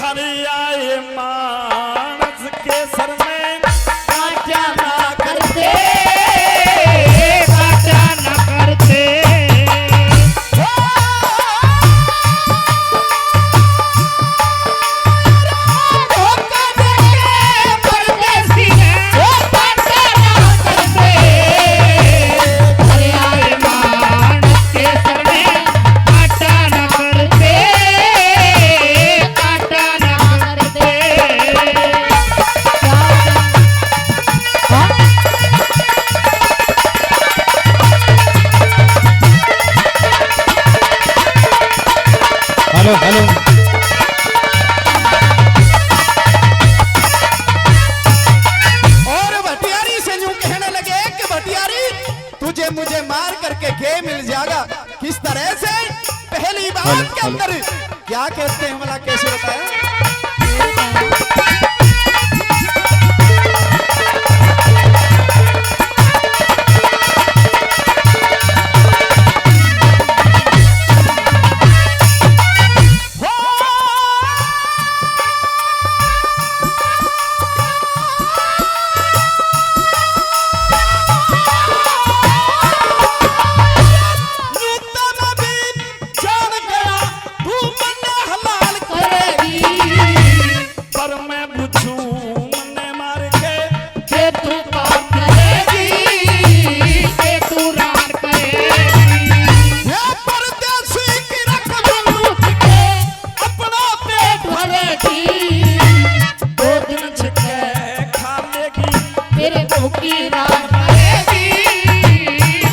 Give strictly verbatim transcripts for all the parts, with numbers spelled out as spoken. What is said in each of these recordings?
अरे आए मानस के सर में कांटा ना करते, कांटा ना करते। Hello, hello. और भटियारी से यूं कहने लगे कि भटियारी, तुझे मुझे मार करके के मिल जाएगा। किस तरह से? पहली बात हेलो, के हेलो। अंदर क्या कहते हैं, मला कैसे बताया? जान गया तू मन्ने हलाल करेगी, पर मैं पूछूं मन्ने मार के, के तू पार करेगी, के तू रार करेगी। ये परदेसी की रख बंदूक के अपना पेट भरेगी। दो दिन छिके खा लेगी, फिर भूखी रात मरेगी,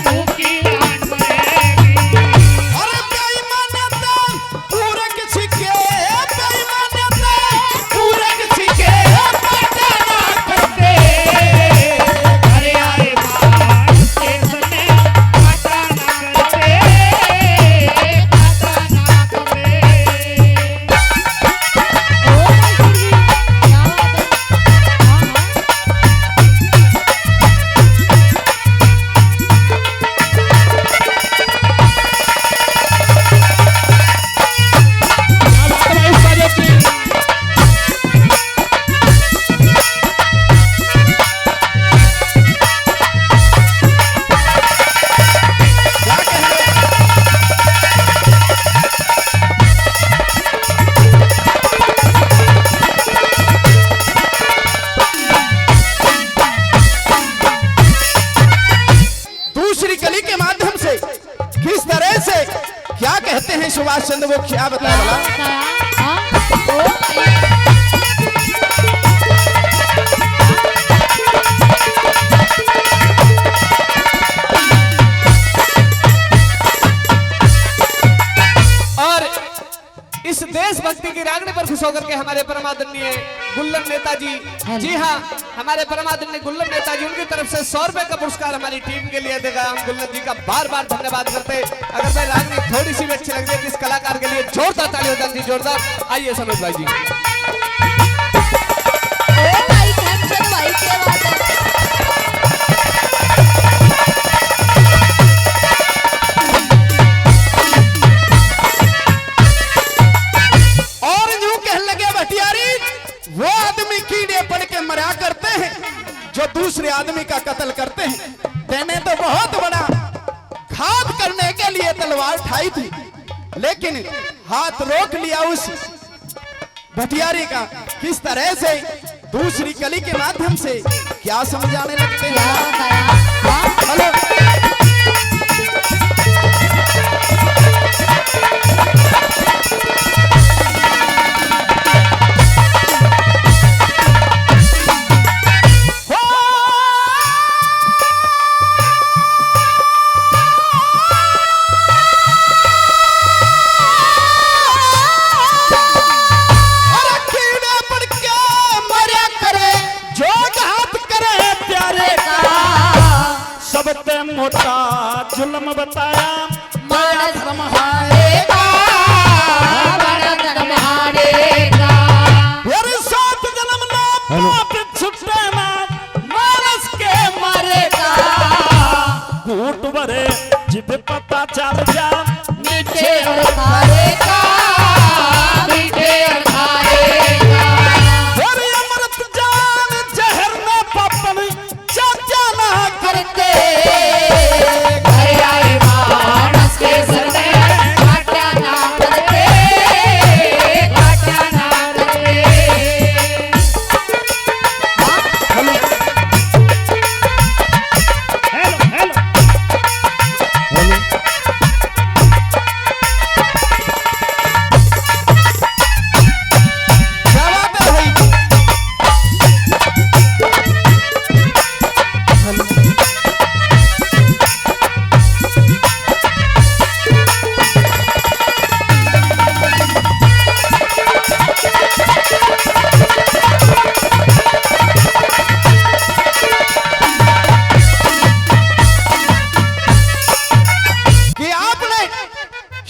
भूखी रात मरेगी। अरे बेईमानता पूरे किसी के, बेईमानता पूरे किसी के, पता ना करते। अरे आए बाहर के सने, पता ना करते, पता ना करते। दूसरी कली के माध्यम से किस तरह से, क्या कहते हैं सुभाष चंद्र बोस, क्या बताया भला? हाँ? और इस देशभक्ति की रागनी पर खुश होकर के हमारे परमादरणीय गुल्लन नेताजी, हेलो। जी हाँ, हमारे परमादरणीय गुल्लन नेताजी, उनकी तरफ से सौ रुपए का पुरस्कार हमारी टीम के लिए देगा। हम गुल्लन जी का बार बार धन्यवाद करते हैं। अगर मैं रागनी थोड़ी सी भी अच्छी लग रही है, तो इस कलाकार के लिए जोरदार ताली हो जाती, जोरदार। आइए सनोज भाई जी। ओ भाई, धनचंद भाई, क्या बात है। और यूं कहने लगे भटियारी, वो आदमी कीड़े पड़ के मरा करते हैं जो दूसरे आदमी का कत्ल करते हैं। तैने तो बहुत बड़ा घात करने के लिए तलवार उठाई थी, लेकिन हाथ रोक लिया उस भटियारी का। किस तरह से दूसरी कली के माध्यम से क्या समझाने लगते हैं। क्या बताया? हाँ? हेलो। अरे कीड़े पड़ के मरया करे, जो घात करे प्यारे का। सबते मोटा जुल्म बताया मानस तुम्हारे का, मानस तुम्हारे का। अरे सात जन्म ना हेलो। पाप छुटे ना मानस के मारे का। घूट भरे जिब पता चल जा मीठे और खारे का, मीठे और खारे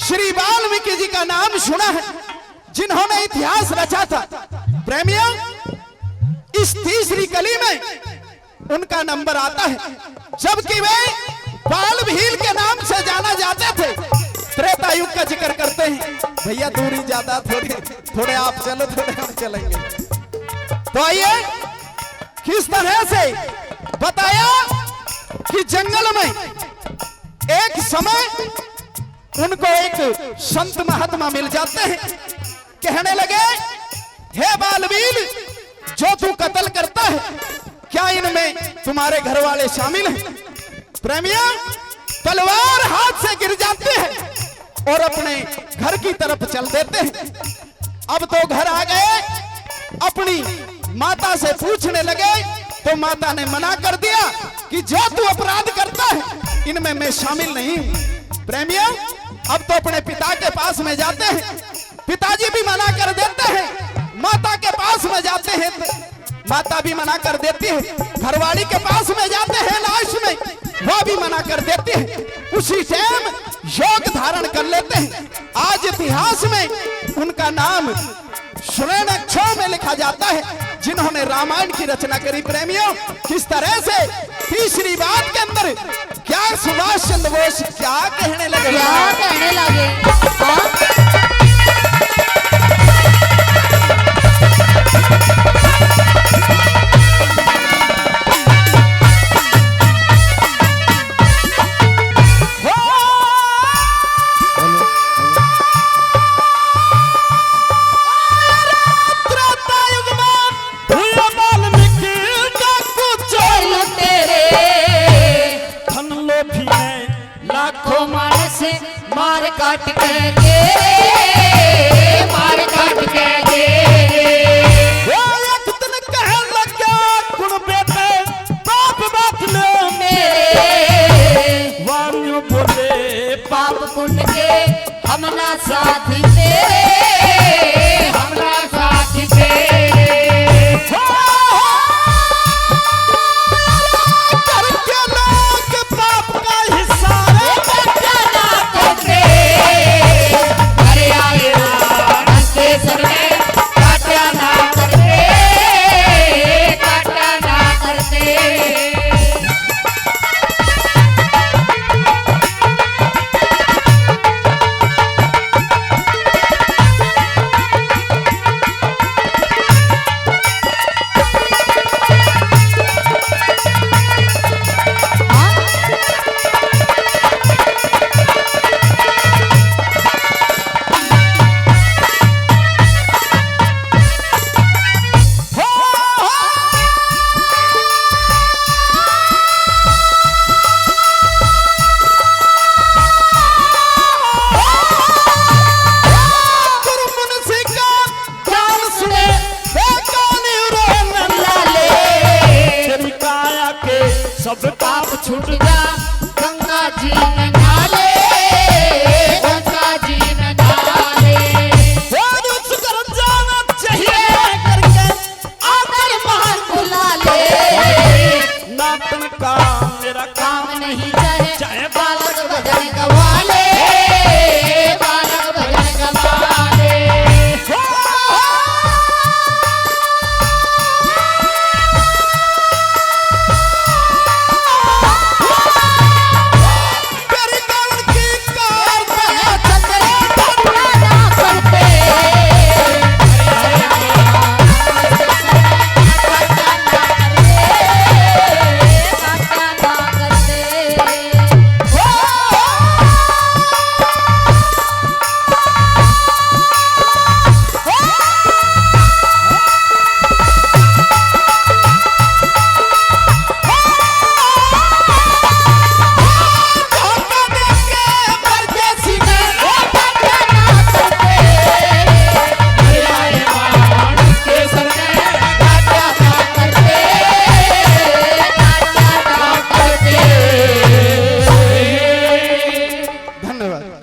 श्री वाल्मीकि जी का नाम सुना है, जिन्होंने इतिहास रचा था। प्रेमियों, इस तीसरी कली में उनका नंबर आता है, जबकि वे बाल भील के नाम से जाना जाते थे। त्रेता युग का जिक्र करते हैं। भैया, दूरी ज्यादा, थोड़े, थोड़े आप चलो, थोड़े हम चलेंगे। तो आइए, किस तरह से बताया कि जंगल में एक समय उनको एक संत महात्मा मिल जाते हैं। कहने लगे, "हे बालवीर, जो तू कत्ल करता है, क्या इनमें तुम्हारे घर वाले शामिल हैं?" प्रेमियों, तलवार हाथ से गिर जाती है और अपने घर की तरफ चल देते हैं। अब तो घर आ गए, अपनी माता से पूछने लगे, तो माता ने मना कर दिया कि जो तू अपराध करता है, इनमें मैं शामिल नहीं हूँ। प्रेमियों, अब तो अपने पिता के पास में जाते हैं, पिताजी भी मना कर देते हैं। माता के पास में जाते हैं, तो माता भी मना कर देती है। घरवाली के पास में जाते हैं, लास्ट में वह भी मना कर देती है। उसी टाइम योग धारण कर लेते हैं। आज इतिहास में उनका नाम स्वर्ण अक्षर में लिखा जाता है, जिन्होंने रामायण की रचना करी। प्रेमियों, किस तरह से तीसरी बात के अंदर क्या सुभाष चंद्र बोस क्या कहने लगे? क्या कहने लगे? हाँ? त्रेता युग में हुए वाल्मीकि का कुचल तेरे। धन लोभी ने लाखों मानस मार काट के गे, मार काट के गे। वो एक दिन कह लगा, कुण बेटे बाप बात ले मेरे। वारियों बोले, पाप पुण्य के हम ना साथी तेरे,